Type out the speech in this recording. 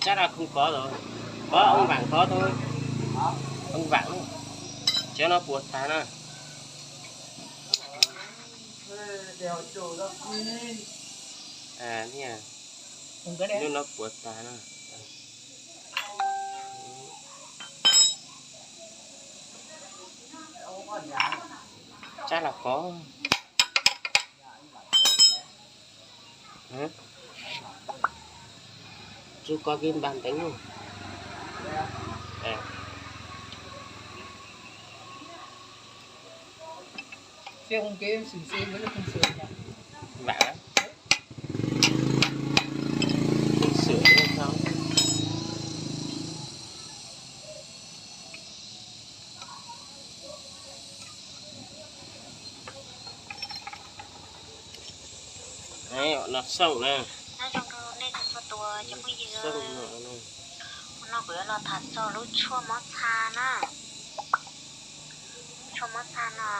Tsab los không có rồi. Có ông bạn có thôi. Ông bạn. Cov no puas tag na. Lub no puas tag na. Tsab los có. Tsuas koj kis npaj ntev. Vam, xwm no. No xauj na. Xauj no. Ua no kuv yuav los tham txog lub tshuaj mob txha na. Lub tshuaj mob txha no.